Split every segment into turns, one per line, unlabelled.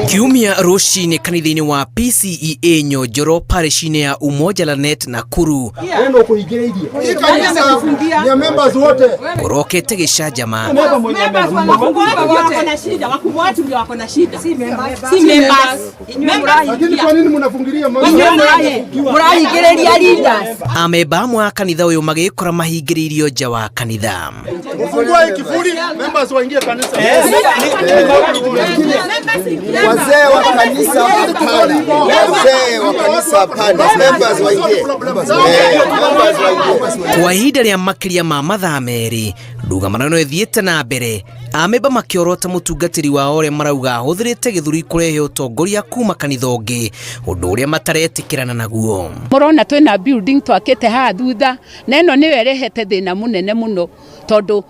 Kiumia rũcinĩ kanitha-inĩ wa PCEA Nyonjoro parish-inĩ ya Umoja Lanet Nakuru.
Hii kanisa ni ya members wote.
Kũrokete gĩcanjama.
Members wako na shida, wakubwa wetu ndio wako na shida. Si members. Members.
Lakini kwa nini mnafungilia mambo?
Mũrahingĩrĩria leaders.
Amemba amwe a kanitha ũyũ magĩkora mahingĩrĩirio nja wa kanitha.
Mfungue hii kifuli, members waingie kanisa.
Wazee wa kanisa hapana, wazee wa kanisa hapana, members waingie, members waingie.
Kwa ihinda rĩa makĩria ma mathaa 2 ndũgamano ĩno ĩthiĩte na mbere, amemba makĩorota mũtungatĩri wao ũrĩa marauga ahũthĩrĩte gĩthũri kũrehe ũtongoria kuma kanitha ũngĩ, ũndũ ũrĩa mataretĩkĩrana naguo.
Mũrona twĩna building twakĩte haha thutha, na ĩno nĩyo ĩrehete thĩna mũnene mũno, tondũ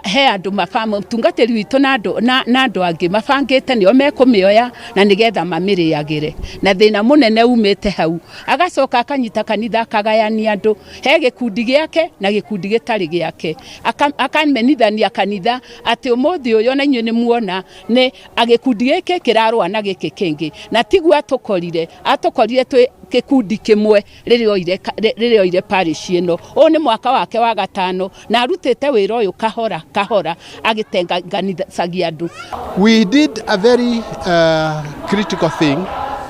he andũ mũtungatĩri witũ na andũ angĩ mabangĩte nĩo mekũmĩoya na nĩgetha mamĩrĩagĩre, na thĩna mũnene umĩte hau. Agacoka akanyita kanitha akagayania andũ, he gĩkundi gĩake na gĩkundi gĩtarĩ gĩake, akamenithania kanitha atĩ ũmũthĩ ũyũ na inyuĩ nĩ muona nĩ gĩkundi gĩkĩ kĩrarũa na gĩkĩ kĩngĩ, na tiguo atũkorire twĩ gĩkundi kĩmwe rĩrĩa oire parish ĩno. Ũyũ nĩ mwaka wake wa 5 na arutĩte wĩra ũyũ kahora kahora agĩtenganicagia andũ.
We did a very critical thing,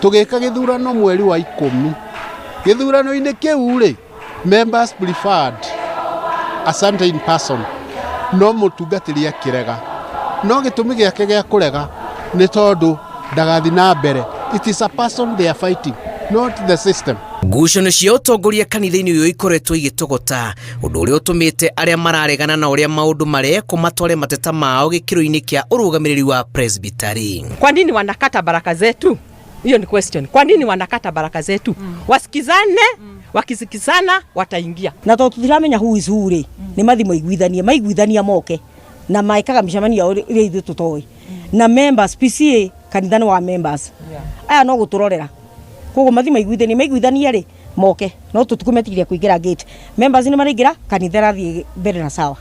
tũgĩka gĩthurano mweri wa 10. Gĩthurano-inĩ kĩu rĩ, members preferred a certain person, no mũtungatĩri akĩrega, no gĩtũmi gĩake gĩa kũrega nĩ tondũ ndagathi na mbere. It is a person they are fighting, not the system.
Ngucanio cia ũtongoria kanitha-inĩ ũyũ ikoretwo igĩtogota, ũndũ ũrĩa ũtũmĩte arĩa mararegana na ũrĩa maũndũ marekwo matware mateta mao gĩkĩro-inĩ kĩa ũrũgamĩrĩri wa presbytery.
Kwa nini wanakata baraka zetu? Hiyo ni question. Kwa nini wanakata baraka zetu? Wasikizane, wakisikizana wataingia.
Na tondũ tũtiramenya who is who rĩ, nĩ mathi maiguithanie, maiguithania moke na maĩkaga mĩcemanio yao ĩrĩa ithuĩ tũtoĩ, na members PCA kanitha nĩ wa members aya no gũtũrorera, koguo mathi maiguithanie, maiguithania rĩ moke, no tũtikũmetiria kũingĩra gate. Members nĩ maraingĩra kanitha, ĩrathiĩ mbere na sawa.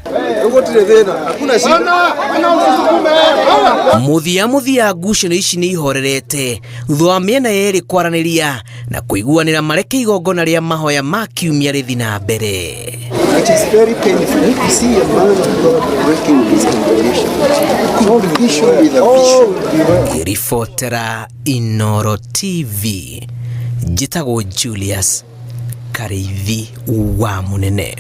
Gũtirĩ thĩna, hakuna shida.
Bana, usisukume.
Mũthia mũthia ngucanio ici nĩ ihorerete thutha wa mĩena yerĩ kwaranĩria na kũiguanĩra mareke igongona rĩa mahoya ma kiumia rĩthi na mbere.
It is very painful to see a man of God breaking this congregation. Vision with a vision.
Ngĩribotera Inoro TV, njĩtagwo Julius Karĩithi wa Mũnene.